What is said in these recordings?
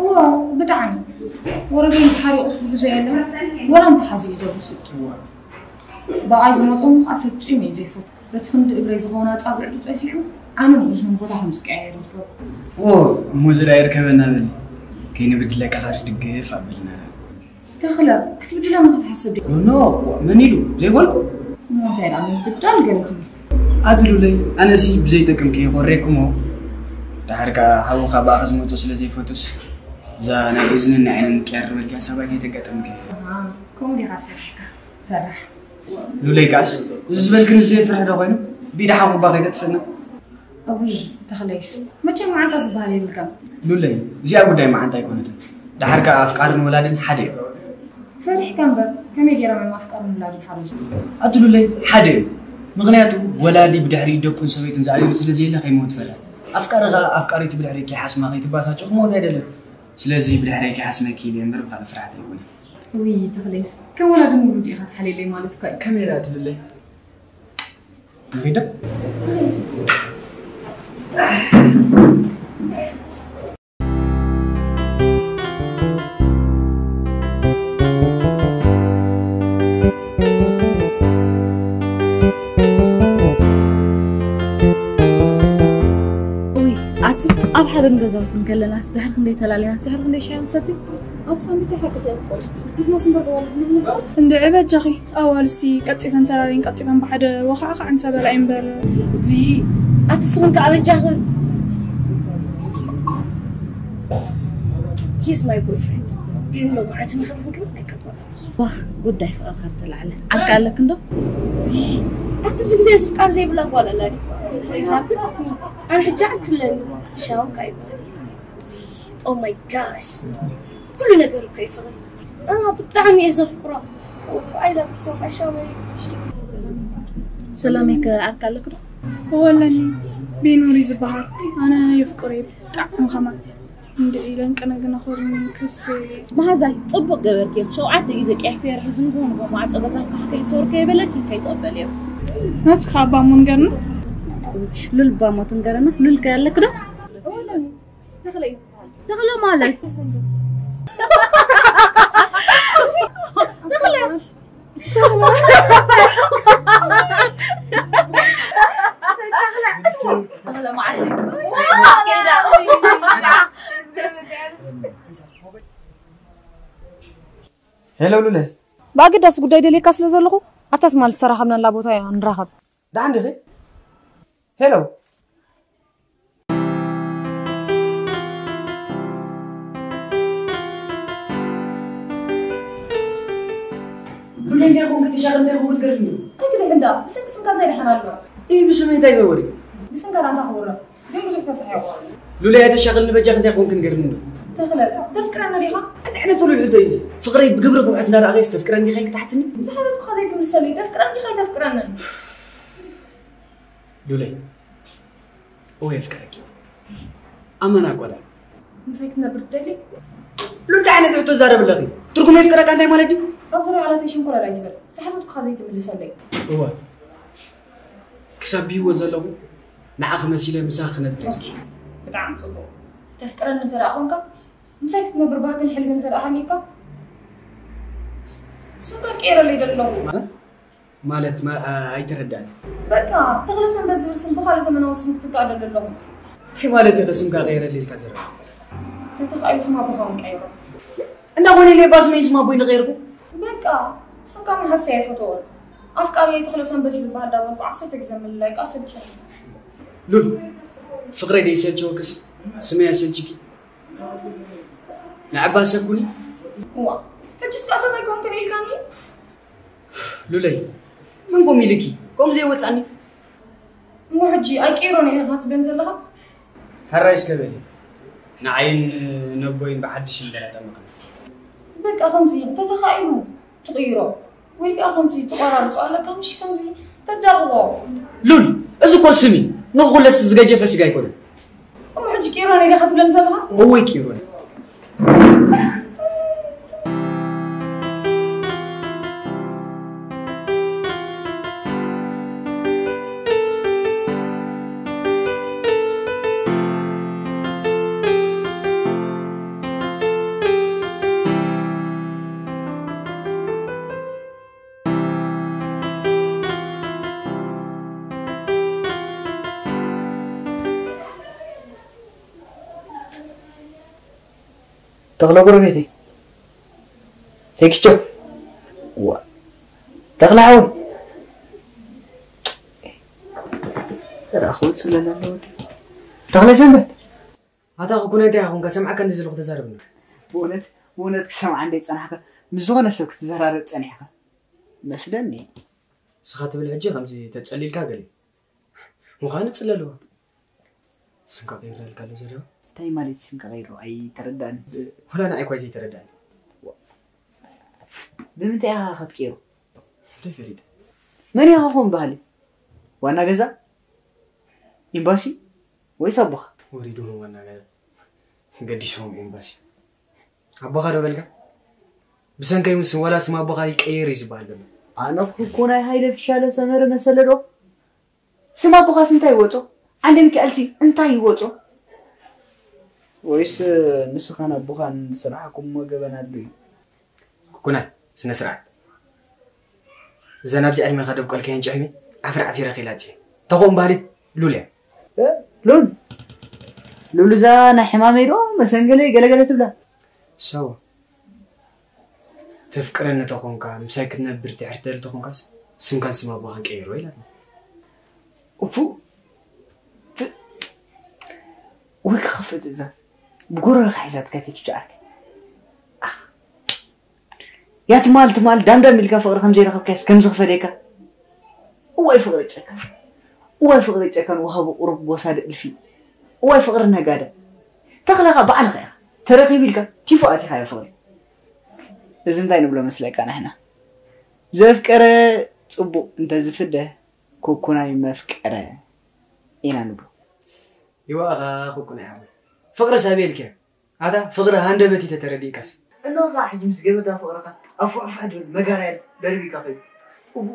እዎ፣ ብጣዕሚ። ወረደይ ተሓሪቑ ዝብሉ ዘየለ፣ ወላ እንተሓዚ እዩ ዘብስጥ። ብኣይ ዝመፁ ከዓ ፈፂሙ እዩ ዘይፈቱ። በቲ ክንዲ እግረይ ዝኸውን ኣጻብዕቱ ጸፊዑ፣ ዓንን እዝኑን ቦታ ከም ዝቀያየር ይገብሮ። ኦ፣ እሞ ዝዳ ይርከበና በሊ። ከይንብድለካ ኻስ ድግፍ ኣበልና። ተኽለ፣ ክትብድለኒ ክትሓስብ ድዩ? ኖ፣ ኖ፣ መን ኢሉ? ዘይበልኩ? እሞ እንታይ ደኣ ምብዳል ገለ ትብል? ኣቲ ሉለይ፣ ኣነሲ ብዘይጠቅም ከይኾሬኩሞ፣ ደሓር ከኣ ሓውኻ ብኣኻ ዝመጾ ስለ ዘይፈቱስ፣ እዛ ናይ እዝንን ናይ ዓይንን ምቅያር ዝበልክያ ሳባይ ከይተጋጠምኪ። ኣሃ፣ ከምኡ ዲኻ ፈሪሕካ? ፈራሕ። ሉለይ ከኣስ፣ እዚ ዝበልክኒ ዘይፍርሕ ዶ ኮይኑ? ብኢድ ሓቑባ ከይተጥፍእና? እውይ፣ ተኽለይስ፣ መቸም መዓንጣ ዝበሃል የብልካን። ሉለይ፣ እዚኣ ጉዳይ መዓንጣ ኣይኮነትን። ደሓር ከኣ ኣፍቃርን ወላድን ሓደ እዮም። ፈሪሕካ እምበር፣ ከመይ ገይሮም እዮም ኣፍቃርን ወላድን ሓደ ዝኾኑ? ኣቲ ሉለይ፣ ሓደ እዮም። ምኽንያቱ፣ ወላዲ ብድሕሪ ደቁን ሰበይቱን ዝኣልየሉ ስለ ዘየለ ከይመውት ፈርሕ። ኣፍቃሪ ከኣ ኣፍቃሪቱ ብድሕሪ ከይሓስማ ከይትባሳጭ ክመውት ኣይደልን። ስለዚ ብድሕሪ ከይሓስመኪ ኢለ እምበር ብኻልእ ፍርሓት ኣይኮነን። ውይ፣ ተኽለይስ፣ ከም ወላዲ ምሉእ ዲኻ ትሓልየለይ ማለት እኮ እዩ። ከመይ ደኣ ትብለይ? ንኺድ ዶ? ውይ፣ ኣቲ ኣብ ሓደን ገዛውትን ከለናስ ድሕሪ ክንደይ ተላሊናስ ድሕሪ ክንደይ ሻሂ ንሰቲ? ኣቲ ሳምሪተይ ሓቂ ትያኮል ንሕናስ እምበር ደዋል ንሕና እንድዒ በጃኺ ኣዋልሲ ቀልጢፈን ተላልየን ቀልጢፈን ብሓደ ወኻዕኻዕ እንተበላ እምበር። ውይ፣ ኣቲ ስኽን ከኣ በጃኽን። He's my boyfriend። ግን ሎማዓንቲ ንኽብል ክንክብል ኣይቀበል። ዋህ፣ ጉዳይ ፍቕሪ ካብ ተላዕለ ዓርኪ ኣለክ እንዶ? ኣቲ ኣብዚ ግዜ እዚ ፍቃር ዘይብላ ጓል ኣላ ድዩ? For example ኣነ ሕጂ ዓርኪ ኣለኒ። ሻውካ ይበሃል። Oh my gosh፣ ኩሉ ነገር እኮ እዩ ፍቕሪ። ኣነ ብጣዕሚ እየ ዘፍቅሮ። I love you so much ሻመይ። ሰላመይ ከ ዓርኪ ኣለክ ዶ? እወ ኣለኒ። ቢኑሪ ዝበሃል። ኣነ የፍቅሮ እየ ብጣዕሚ ከማን። እንድዒ ለንቅነ ግነ ኾርኒ ክስ መሃዛይ፣ ጽቡቕ ገበርኪ። ሸውዓተ ግዜ ቀይሕ ፌር ሒዙ ንግሆ ንግሆ ማዕጾ ገዛ ካሕካሒ ሶር ከይበለኪ ከይትቕበልዮ። ናትካ ኣባ እሞ ንገርና። ሉል እባ እሞ ትንገረና። ሉል ከ ኣለክ ዶ? ተኽለ እዩ ዝበሃል። ተኽለ ማለት? ተኽለ። ሄሎ ሉለ። ብኣገዳሲ ጉዳይ ደልየካ ስለ ዘለኹ ኣብታ ትማሊ ዝተራኸብናላ ቦታ ንራኸብ። ደሓን ዲኺ? ሄሎ። ሉለ እንታይ ኾንኪ? ተሻቕል እንታይ ኾንኪ? ገርም እዩ። እንታይ ክድሕን ደኣ? ብሰንኪ ስምካ እንታይ ደሓን ኣሎ? ኢ ብስመይ እንታይ ገበሪ? ብሰንካ ደኣ እንታይ ክውረ? ግን ብዙሕ ተሰሒቑ። ሉለ ኣይተሻቕልኒ በጃኺ እንታይ ኾንኪ? ንገርኒ እንዶ። ተኽለ፣ ተፍቅረኒ ዲኻ? እንታይ ዓይነት ፍሉይ ሕቶ እዩ እዚ? ፍቕረይ ብግብሪ ክውሕስ እንዳረኣኸዮስ ተፍቅረኒ ዲኻ ኢልኪ ትሓትኒ? ዝሓተትኩኻ ዘይትምልሰለይ፣ ተፍቅረኒ ዲኻ ኣይተፍቅረንን? ሉለይ፣ እወ የፍቅረኪ። ኣመና እኮ ደኣ። ምሳይ ክትነብር ትደሊ? ሉል እንታይ ዓይነት ሕቶ ትዛረቢ ኣለኺ? ትርጉም የፍቅረካ እንታይ ማለት ድዩ? ኣብ ዙርያ ቃላተይ ሽንኮለል ኣይትበል። ዝሓተትኩኻ ዘይትምልሰለይ። እወ። ክሳብ ብህይወት ዘለኹ ንዓኺ መሲለ ምሳኺ ክነብር እየ። ኦኬ፣ ብጣዕሚ ጽቡቕ። ተፍቅረኒ እንተ ደኣ ኾንካ፣ ምሳይ ክትነብር ባህግን ሕልምን እንተ ደኣ ሃልዩካ፣ ስምካ ቀይረለይ ደለኹ። ማለት? ማለት ማ-፣ ኣ-፣ ኣይተረዳእን። በቃ፣ ተኽለ ሰንበት ዝብል ስም ብኻልእ ዘመናዊ ስም ክትካእ ደሊ ኣለኹ። እንታይ ማለት ኢኺ ስምካ ቀይረለይ ኢልካ ዘረባ? ተተኻኢሉ ስም ኣቦኻ እውን ቀይሮ። እንዳ ኾነ ኢለ ባስመይ ስም ኣቦይ ንቐይርኩ? በቃ፣ ስምካ ምሓዝተይ ኣይፈትዎን። ኣፍቃሪየይ ተኽለ ሰንበት እዩ ዝበሃል ዳበልኩ ዓሰርተ ግዜ ምልላይ ከኣ ሰልቸኒ። ሉል፣ ፍቕረይ ደይሰልቸወክስ ስመይ ኣሰልችኪ? ንዕባ ሰብ ኩኒ። እዋ፣ ሕጂስ ከኣ ሰብ ኣይኮንክን ኢልካኒ? ሉለይ፣ መን ከምኡ ኢልኪ? ከምኡ ዘይወጻኒ። እሞ ሕጂ ኣይቀይሮን እየ ኢኻ ትብለኒ ዘለኻ? ሕራይ እስከ በሊ። ንዓይን ነቦይን ብሓድሽ እንበላ ጠመቕና። በቃ ከምዚ እንተተኻኢሉ ትቕይሮ። ወይ ከኣ ከምዚ ትቆራርጾ ኣለካ፣ ምሽ ከምዚ ተዳቕቦ። ሉል፣ እዚ እኮ ስም እዩ። ንኹለስ ዝገጀፈ ስጋ ኣይኮነን። እሞ ሕጂ ቂሮን ኢኻ ትብለኒ ዘለኻ? እወ፣ ቂሮን። ተኽለ ጎረቤተይ። ቴክቸው። ዋ። ተኽለ ሓውን። ራኹ ጽለል ኣሎ ወዲ። ተኽለ ሰንበት። ኣታ ኩኩናይ እንታይ ኢኻ ኮንካ? ሰምዓካ እንዲ ዘለኹ ተዛረብና። ብእውነት፣ ብእውነት ክሰምዓ እንደ ጸናሕካ፣ ምስ ዝኾነ ሰብ ክትዘራረብ ጸኒሕካ። መስለኒ። ንስኻ ትብል ሕጂ ከምዚ ተጸሊልካ ገለ። ምዃኑ ጽለልዎ። ስምካ ቀይረ ኢልካ ኣሎ ዘረባ። እንታይ ማለት ስምካ ቀይሮ? ኣይተረዳእን። ብ- ወላ ንዓይ እኳ ዘይተረዳእኒ። ዋ። ብምንታይ ኢኻ ክትቀይሮ? እንታይ ፈሊጠ? መን ኢኻ ኾን በሃሊ? ዋና ገዛ? ኤምባሲ? ወይስ ኣቦኻ? ወሪድዎም ዋና ገዛ። ገዲስዎም ኤምባሲ። ኣቦኻ ዶ በልካ? ብሰንከይ እውን ስም ዋላ ስም ኣቦኻ ይቀየር እዩ ዝበሃል ዘሎ። ኣነ እኮ ናይ ሃይለ ፊሻለ ሰመረ መሰለ ዶ? ስም ኣቦኻስ እንታይ ይወጾ? ዓንደ ሚካኤልሲ እንታይ ይወጾ? ወይስ ንስኻን ኣቦኻን ዝሰራሕኩምዎ ገበን ኣሎ እዩ? ኩኩናይ፣ ስነ ስርዓት። እዘን ኣብዚ ዕድሜኻ ደብቀልካየን ጭሕሚ ዓፍራ ዓፊረ ከይላጽየ። ተኾን ባህሊት ሉል እያ። እ? ሉል? ሉል እዛ ናይ ሕማመይ ዶ መሰንገለይ ገለገለ ትብላ? ሰው። ተፍቅረኒ ተኾንካ፣ ምሳይ ክትነብር ድሕር ትደሊ ተኾንካስ፣ ስምካን ስም ኣቦኻን ቀይሮ ኢላትና። እፉ። ት-፣ ወይ ክኸፍእ ትእዛዝ። ብጎረረኻ ሒዛትካ ከይትጨዓርክ። ኣኽ። ያ ትማል ትማል ዳምዳም ኢልካ ፍቕሪ ከም ዘይረኸብካስ ከም ዝኽፈደካ። እዋይ ፍቕሪ ጨካን። እዋይ ፍቕሪ ጨካን ወሃቢ ቁሩብ ወሳዲ እልፊ። እዋይ ፍቕሪ ነጋዳ። ተኽለኻ ባዕልኻ ኢኻ። ተረኺቡ ኢልካ ቲፎ ኣቲኻዮ ፍቕሪ። እዚ እንታይ ንብሎ መስለካ ንሕና? ዘፍቀረ ጽቡቕ እንተዝፍደ ኩኩናይ መፍቀረ ኢና ንብሎ። ይዋእኻ ኩኩናይ ሓወይ። ፍቕሪ ሰብ ኢልካ። ኣታ ፍቕሪ ሃንደበት እዩ ተተረዲእካስ። እነሆ ኸዓ ሕጂ ምስ ገበታ ፍቕርኻ ኣፉሕፉሕ ድብል መጋርያ ደርቢካ ከይዱ። እዉ፣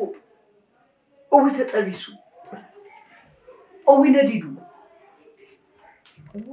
እዉ ተጠቢሱ። እዉ ነዲዱ። እዉ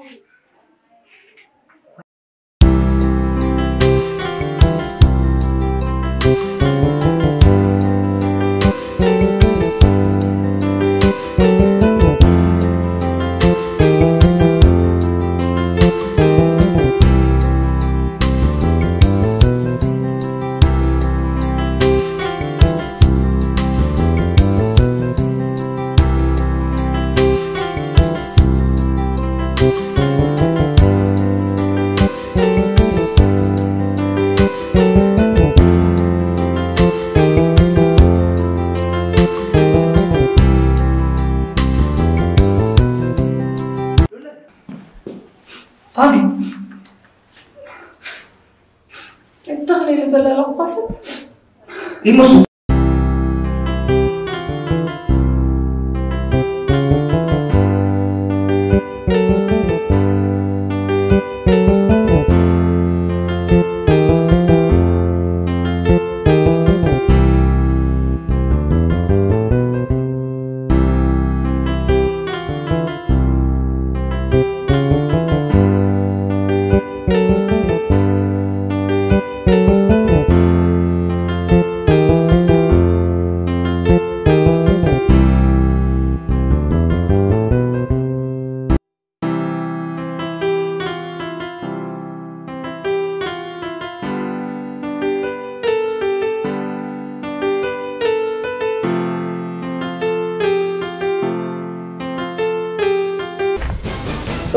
ታሚ፣ እንተኽሊሉ ዘለለኹ ኳስብ ይመሱ።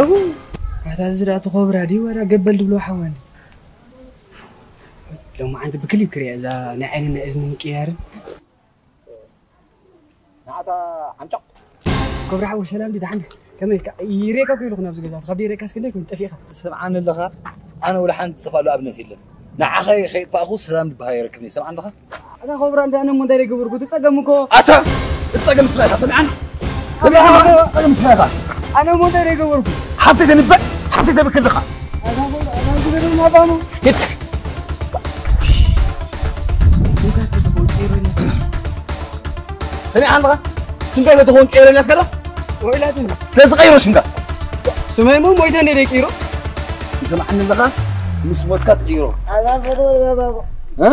እሁ፣ ኣታ እዚ ደኣ እቲ ኮብራ ድዩ ዋላ ገበል ድብሎ ሓወኒ? ሎማዓንቲ ብክሊፕ ክሪኣ እዛ ናይ ዓይንን ናይ እዝኒ ምቅያርን። ንዓታ ዓምጫቕ። ኮብራ ሓወይ ሰላም ድዩ ደሓን? ከመይ ኢልካ? ይሬካ እኮ ኢልኩ ናብዚ ገዛ። ካብ ደይሬካስ ክንደይ ኮይኑ ጠፊእካ? ትሰምዓኒ ኣለኻ? ኣነ ወላ ሓንቲ ዝተፋሉ ኣብነት የለን። ንዓኸ ከይጥፋእኹ ሰላም ዝበሃል ኣይረክብን እየ። ሰምዓኒ ኣለኻ? ኣታ ኮብራ እንዳ ኣነ እሞ እንታይ ደይገበርኩ? እቲ ጸገም እኮ ኣታ! እቲ ጸገም ንስኻ ኢኻ። ሰምዓኒ? ሰምዓኒ? እቲ ጸገም ንስኻ ኢኻ። ኣነ እሞ እንታይ ደይገበርኩ? ሓብተይ ተንበዕ፣ ሓብተይ ተብክል ኣለኻ። ኣታ ኮብራ፣ ኣታ ግበረልና ባኑ። ሂድ። ሰሚዓ ኣለኻ? ስንታይ በትኾን ቀይሮ ኢላትካ ዶ? ወይላትኒ። ስለዚ ቀይሮ ሽምካ። ስመይ እሞ ሞይተ እንደ ደቂሮ። ትሰምዓኒ ኣለኻ? ምስ ሞትካ ትቕይሮ። ኣዛፈዶ ባባቦ። እ?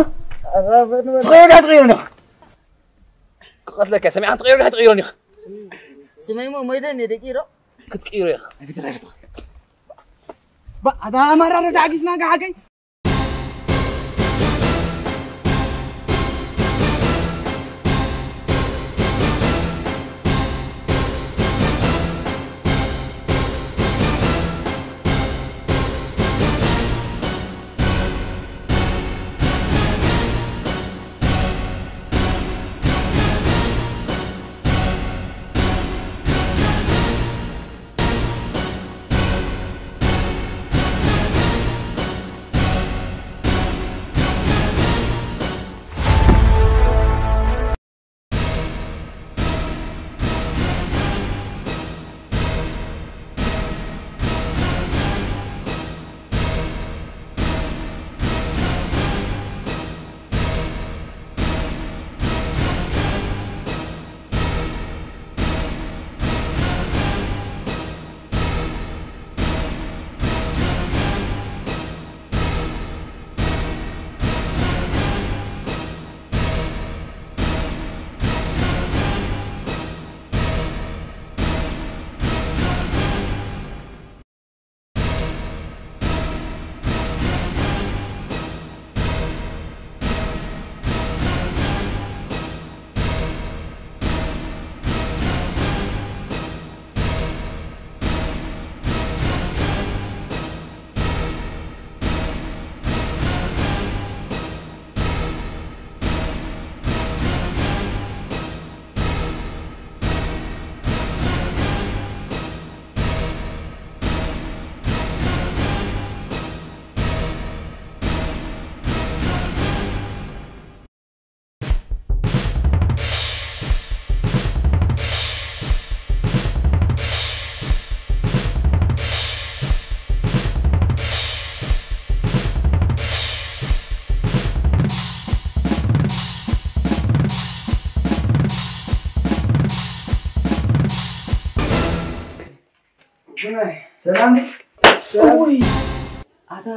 ኣዛፈዶ። ትቕይሮ ዲኻ ትቕይሮ ኢኻ? ክቐትለካ። ሰሚዓ ትቕይሮ ዲኻ ትቕይሮ ኢኻ? ስመይ እሞ ሞይተ እንደ ደቂሮ። ክትቅይሮ ኢኻ። ኣይፍትራ ኢኻ። ኣታ ኣማራ ተዓጊስና ጋሓገይ። ሰላም። ሰላም። ውይ፣ ኣታ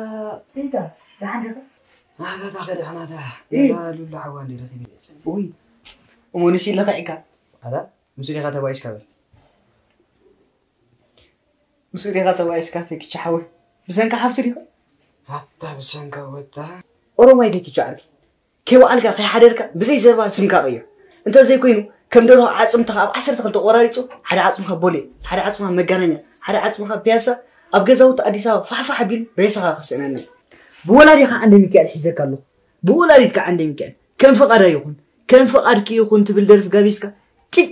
ፒተር፣ ደሓን ዲኻ? ኣታ፣ ኣታ፣ ከደሓናታ። እ። ኣታ፣ ሉላ ሓዋ እንዴ ረኺበ? ውይ፣ እሞ ንሱ ኢለ ኸዒካ? ኣታ፣ ምስ ዲኻ ተባኢስካ በል። ምስ ዲኻ ተባኢስካ ተኪቻ ሓወይ? ብሰንካ ሓፍቲ ዲኻ? ኣታ፣ ብሰንካ ወታ። ኦሮማይ ተኪቻ ዓርኪ። ከይወዓልካ ከይሓደርካ ብዘይ ዘረባ ስምካ ቀይር። እንተዘይኮይኑ ከም ደርሆ ዓጽምትኻ ኣብ ዓሰርተ ክልተ ቆራሪጹ፣ ሓደ ዓጽምኻ ቦሌ፣ ሓደ ዓጽምኻ መጋናኛ፣ ሓደ ዓጽምኻ ፒያሳ፣ ኣብ ገዛውቲ ኣዲስ ኣበባ ፋሕፋሕ ኣቢሉ ሬሳኻ ክስእነና እዩ። ብወላዲኻ ዓንደ ሚካኤል ሒዘካ ኣለኹ። ብወላዲትካ ዓንደ ሚካኤል ከም ፍቓዳ ይኹን፣ ከም ፍቓድኪ ይኹን ትብል ደርፊ ጋቢዝካ ጭጭ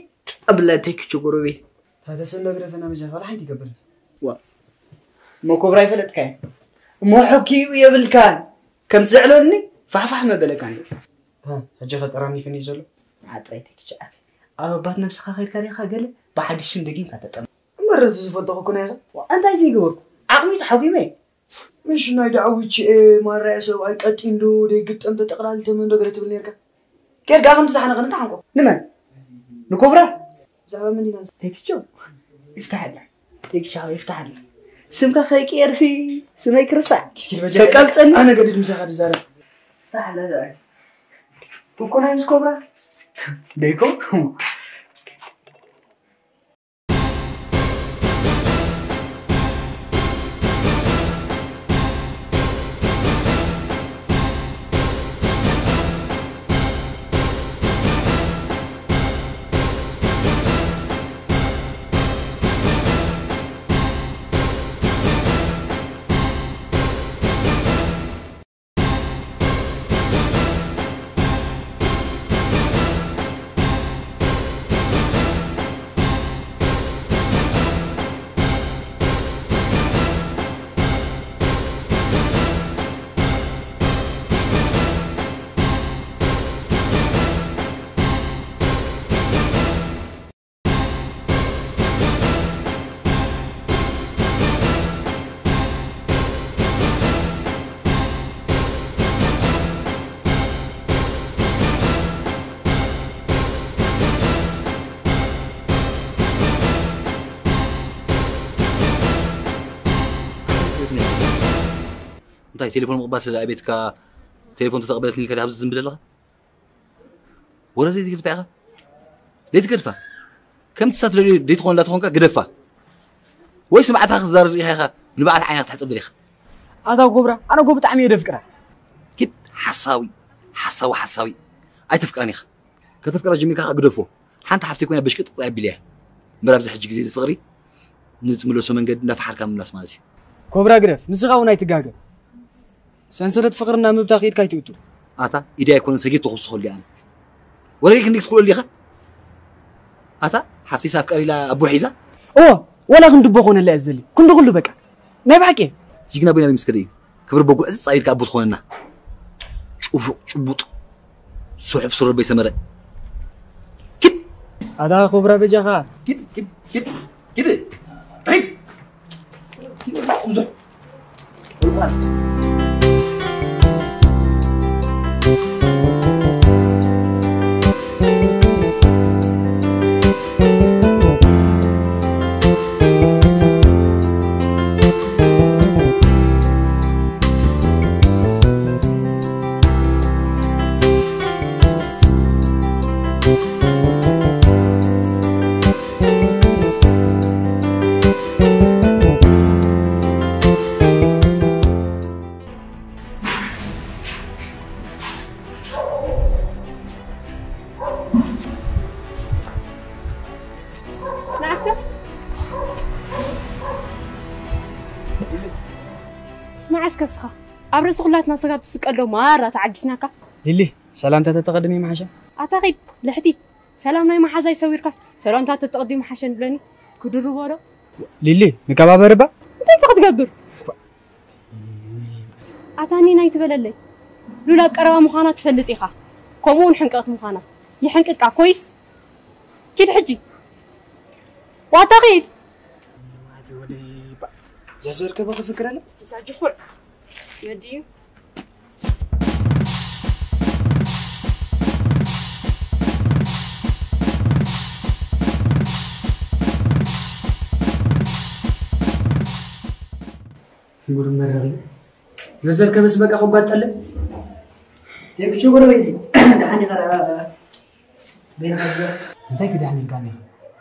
ኣብላ ተኪቹ ጎረቤት። ታተሰለ ግደፈና መጃ፣ ዋላ ሓንቲ ይገብር። ዋ፣ መኮብራ ይፈለጥካ እየ። እሞ ሕክዩ የብልካን። ከም ትዝዕለኒ ፋሕፋሕ መበለካን እዩ። እ፣ ሕጂ ኸ ጠራኒፍኒ እዩ ዘሎ? ንዓ ጥራይ ተኪቻ ዓርኪ። ኣብ ኣባት ነብስኻ ኸይድካ ዲኻ ገለ ብሓድሽ ስም ደጊምካ ተጠም-? እምበር እቲ ዝፈልጦ እኮ ናይ ኢኻ። ዋ፣ እንታይ ዘይገበርኩ? ዓቕሚ ተሓጒመ። ምሽ ናይ ዳዕዊት ቺኤ ማራያ ሰብኣይ ቀጢን ዶ ደይግጠም ተጠቕላሊ ተመን ዶ ገለ ትብል ነርካ? ጌርካ ከም ዝሓነቐኒ ተሓንቆ። ንመን? ንኮብራ? ብዛዕባ መን ኢና ንዛ-? ቴክቸው፣ ይፍታሐላ። ቴክቻው፣ ይፍታሐላ። ስምካ ከይቅየርሲ፣ ስመይ ክርስዕ። ኪድ በጃ ከቃልጸኒ? ኣነ ገዲድ ምሳኻ ድዛረብ። ይፍታሐላ፣ ዛሬ። ኩኩ ናይ ምስ ኮብራ? ደይኮ? እንታይ ቴሌፎን ምቕባል ስለ ኣቤትካ ቴሌፎን ተተቐበለትኒ ኢልካ ድኣ ኣብዚ ዝም ብለለኻ? ወረ ዘይትገድፋ ኢኻ? ዘይትገድፋ? ከምቲ ሳት ደልዩ ዘይትኾን እንዳተኾንካ ግደፋ። ወይ ስምዓትኻ ክትዛረብ ርኢኻ ኢኻ ንብዓት ዓይንኻ ክትሕጸብ ደሊኻ? ኣታ ኮብራ፣ ኣነ ጎ ብጣዕሚ እየ ደፍቅራ። ኪድ ሓሳዊ፣ ሓሳዊ፣ ሓሳዊ። ኣይተፍቅራን ኢኻ። ከተፍቅራ ጀሚርካ ግደፎ። ሓንቲ ሓፍተይ ኮይና በሽቅጥ ኣቢልያ። እምበር ኣብዚ ሕጂ ግዜ እዚ ፍቕሪ ንትምለሶ መንገዲ እንዳፈሓርካ ምምላስ ማለት እዩ። ኮብራ ግደፍ፣ ንስኻ እውን ኣይትጋገ። ሰንሰለት ፍቕርና ምብታ ከይድካ ኣይትእቱ። ኣታ ኢደይ ኣይኮነን ሰጊር ተኹስኸሉ ኣነ። ወረይ ክንዲ ክትኩለሉ ኢኻ። ኣታ ሓፍተይ ኣፍቃሪ ኢላ ኣቦ ሒዛ። ኦ፣ ወላ ክንዲ ኣቦ ኮነላ እየ ዝደሊ። ክንዲ ኩሉ በቃ። ናይ ብሓቂ። ጅግና ቦይና ብምስከደ እዩ። ክብሪ በጉዕ እዚ ጻይድካ ኣቦ ትኾነና። ጭቡቕ ጭቡጥ። ስሑብ ስሩር በይሰመረ። ኪድ። ኣታ ኮብራ በጃኻ። ኪድ፣ ኪድ፣ ኪድ፣ ኪድ። ኪድ። ኪድ። ብዙሕ። ንዓስከ ንዓስከ እስኻ ኣብ ርእሲ ኩላትና ስጋብ ትስቀል ዶ ማራ ተዓጊስናካ? ሊሊ፣ ሰላምታ ተተቐድሚ መሓሸ። ኣታ ኺድ ልሕቲ፣ ሰላም ናይ መሓዛይ ሰዊርካስ ሰላምታ ተተቐድሚ መሓሸ ንብለኒ ክድርቦ ዶ? ሊሊ፣ ንከባበር እባ። እንታይ ኢኻ ክትገብር? ኣታኒ ናይ ትበለለይ ሉላ ኣብ ቀረባ ምዃና ትፈልጥ ኢኻ። ከምኡ እውን ሕንቅቕቲ ምዃና ይሕንቅቃ ኮይስ። ኪድ ሕጂ ዋታ ኺድ። ዘዘርከበ ክፍክር ኣለ። እዛ ጅፉዕ ወዲ እዩ። ጉድ መረረኝ። ዘዘርከበስ በቃ ከጓጠለ። የብቹ ጎረቤት ደሓን ይኸራ በይንኻ ዝዘር። እንታይ ክደሓን ኢልካ ኔኻ?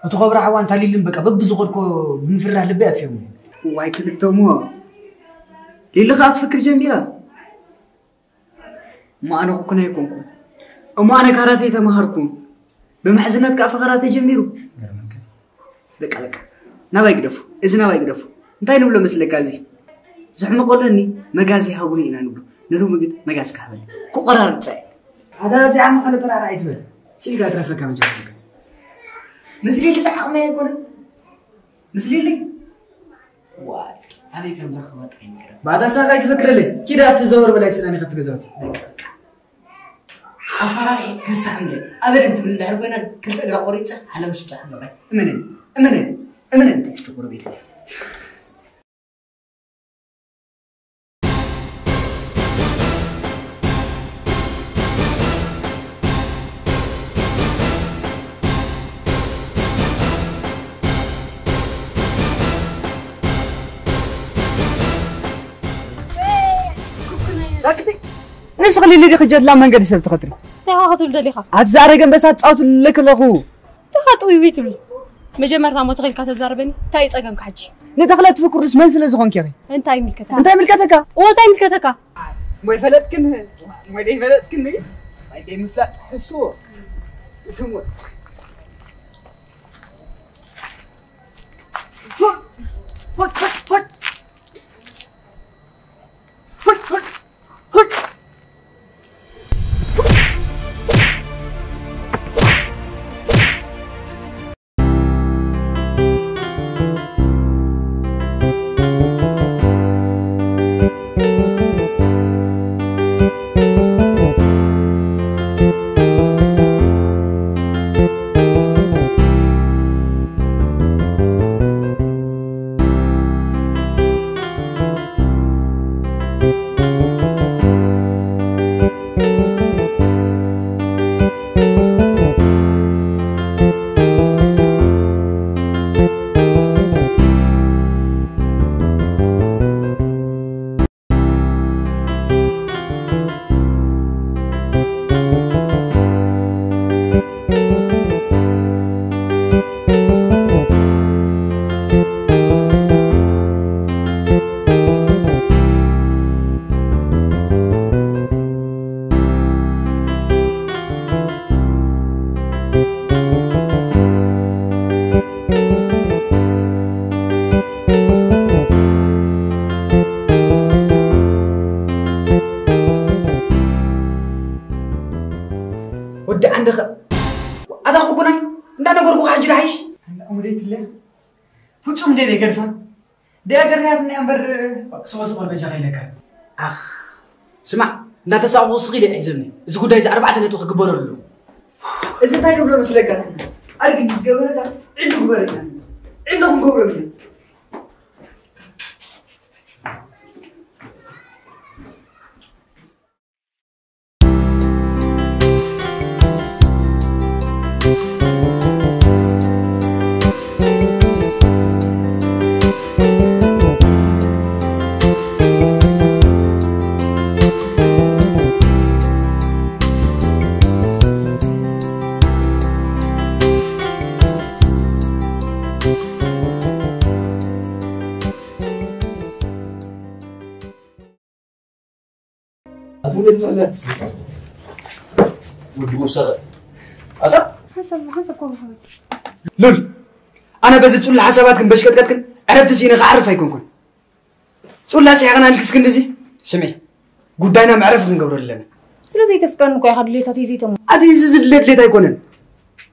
እቲ ኮብራ ሓዋ እንታ ሊልን በቃ በብዝኸድኮ ብምፍራህ ልበይ ኣጥፊኦምኒ። ዋይ ክልተሞ። ሊሊ ኸኣ ትፍክር ጀሚራ። እሞ ኣነ ኩኩን ኣይኮንኩን። እሞ ኣነ ካራቴ ተማሃርኩ። ብምሕዝነት ከኣ ፈኸራ ተጀሚሩ። ገርመካ። በቃ በቃ። ናባይ ግደፉ። እዚ ናባይ ግደፉ። እንታይ ንብሎ መስለካ እዚ? ዝሕመቐሉ እኒ መጋዝ ይሃቡኒ ኢና ንብሎ። ንሎሚ ግን መጋዝ ክሃበኒ። ክቆራርብ ጸየ። ኣታ ኣብዚኣ ምዃነ ተራራ ኣይትበል። ሲልካ ትረፈካ መጃ። ምስ ሊሊ ሰዓቕና ኣይኮነን። ምስ ሊሊ? ዋይ፣ ኣበይ ከም ዝረኽባ ጥራይ ይንገረኒ። ባታ ሳቕ ኣይትፈክረለይ። ኪድ ኣብቲ ዘወር በላይ ስናኒ ከፍቲ ገዛውቲ። በቃ በቃ። ኣፈራርሒ ከስተዓምለ። ኣበደን ትብል እንድሕር ኮይና ክልተ እግራ ቆሪጸ ሓላዊ ሽጣ ክገብራ። እመነኒ፣ እመነኒ፣ እመነኒ፣ እንታይ ሽኮር ቤት። ሳክቲ ንስኺ ሊሊ ዲኺ ጀድላ መንገዲ ሰብ ትኸትሪ? እንታይ ኢኻ ክትብል ደሊኻ? ኣቲ ዝኣረገ ኣንበሳ ትጻወትሉ ኣለኺ ኣለኹ። እንታይ ኢኻ ጥውይውይ ትብል? መጀመርታ እሞ ተኺልካ ተዛረበኒ። እንታይ እዩ ጸገምካ ሕጂ? ንተኽለ ትፍክሩስ መን ስለ ዝኾንኪ ኢኺ? እንታይ ይምልከተካ? እንታይ ይምልከተካ? እዎ እንታይ ይምልከተካ? እሞ ይፈለጥክን፣ እሞ ደይፈለጥክን፣ ናይ ደይምፍላጥ ሕስዎ። እትሞ። ሆይ፣ ሆይ፣ ሆይ፣ ሆይ። ሆይ፣ ሆይ፣ ሆይ። ወዲ ዓንዲ ኸ ኣታ ኩኩናይ እንዳነገርኩ ሓጂ ዳሓይሽ። ኣንዳ ሙደይትለ ፍጹም እንደ ገርፋ ደያ ገርያትና እምበር። ስቆ ስቆ በጃ ከይለካ። ኣኽ ስማዕ፣ እንዳተሳቕኹ ስኺ ኢለ ይሕዘኒ። እዚ ጉዳይ እዚ ኣርባዕተ ነጥቢ ክግበረሉ ኣለዎ። እዚ እንታይ ንብሎ መስለካ? ኣርግዲ ዝገበረካ ዕሉ ግበረልና። ዕሉ ክንገብረሉ። ኣትሙሌት ማለት ወዲ ጎሳቀ ኣታ ሓንሳብ ሓንሳብ ኮን ሓወይ። ሉል፣ ኣነ በዚ ጹላ ሓሳባትክን በሽቀጥቀጥክን ዕረፍቲ ስኢነ ክዓርፍ ኣይኮንኩን። ጹላ ስሒቕና ኢልክስ ክንድዚ? ስምዒ፣ ጉዳይና መዕረፊ ክንገብረሉ ኣለና። ስለ ዘይተፍቅረኒ እኮ ኢኻ ድሌታተይ ዘይተሞ። ኣቲ እዚ ዝድለ ድሌት ኣይኮነን።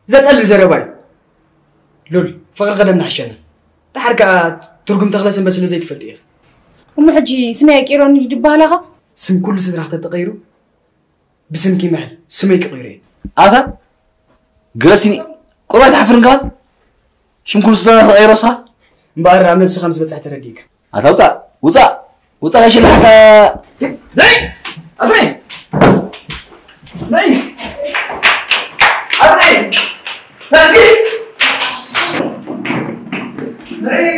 ዘጸልል ዘረባ እዩ። ሉል፣ ፍቕሪ ቀደም ንሓሸና። ደሓር ከኣ ትርጉም ተኽለ ሰንበት ስለ ዘይትፈልጥ ኢኺ። እሞ ሕጂ ስመይ ኣይቅይሮን ድዩ ድበሃላኻ? ስም ኩሉ ስድራኽ ተተቐይሩ ብስምኪ ይምሕል፣ ስመይ ክቕይሮ እየ። ኣታ ግረሲኒ፣ ቁርባይ ትሓፍርን ከማን? ሽም ኩሉ ስድራና ተቐይሮ እስኻ? እምበኣር ኣብ ነብስኻ ምስ በጻሕ ተረዲእካ። ኣታ ውጻእ፣ ውጻእ፣ ውጻእ ከይሸለሓካ። ነይ! ኣታ ነይ! ነይ! ኣታ ነይ! ናዚ! ነይ!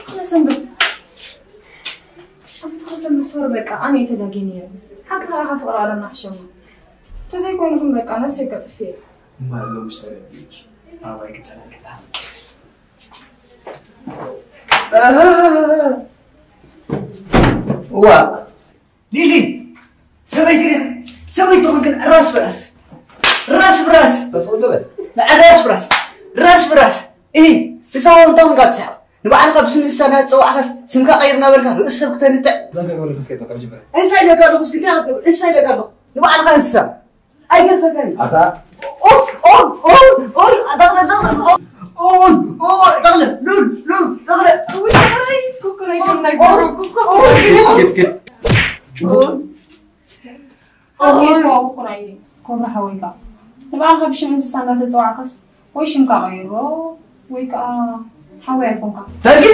ተኸሰንበት። ኣቲ ተኸሰንበት ሶር በቃ ኣነ እየ ተጋግየ ነይረ። ሓቅኻ ኢኻ ፍቕሪ ዓለምና ሕሸማ። ተዘይኮይኑ ግን በቃ ነብሰይ ከጥፍእ እየ። እምበኣር ሎምስ ተረዲእኪ። ኣባይ ክጸናልኪ ተሃንቂ። እዋ። ሊሊ፣ ሰበይቲ ዲኻ? ሰበይቲ ትኹን ግን ራስ ብራስ። ራስ ብራስ። ተስኡ ትበል። ንዓ ራስ ብራስ። ራስ ብራስ። እሂ፣ ንሳ እውን እንታይ ኮንካ ትስሕቕ? ንባዕልኻ ብስም እንስሳ እናተጸዋዕካስ ስምካ ቀይር እናበልካ ርእሲ ሰብ ክተንጥዕ። በቃ ክበል ፈስከት በቃ መጀመርያ። እንስሳ ኢለካ ኣለኹ፣ እስኪ እንታይ ክትገብር? እንስሳ ኢለካ ኣለኹ። ንባዕልኻ እንስሳ። ኣይገርፈካን እዩ። ኣታ ኦይ፣ ኦይ፣ ኦይ፣ ኦይ፣ ተኽለ፣ ተኽለ፣ ኦይ፣ ኦይ፣ ኦይ፣ ተኽለ፣ ሉል፣ ሉል፣ ተኽለ። ውይ፣ ኩኩናይ፣ ኦይ፣ ኩኩናይ፣ ኦይ፣ ኩኩናይ። ኦይ። ኪድ፣ ኪድ፣ ኪድ። ጭቡጥ። ኦይ። ኦኬ፣ እኮ ኩኩናይ፣ ኮብራ ሓወይካ። ንባዕልኻ ብሽም እንስሳ እንዳተጸዋዕካስ ወይ ሽምካ ቀይሮ ወይ ከኣ ሓወይ ኣይኮንካ። ተርኪ?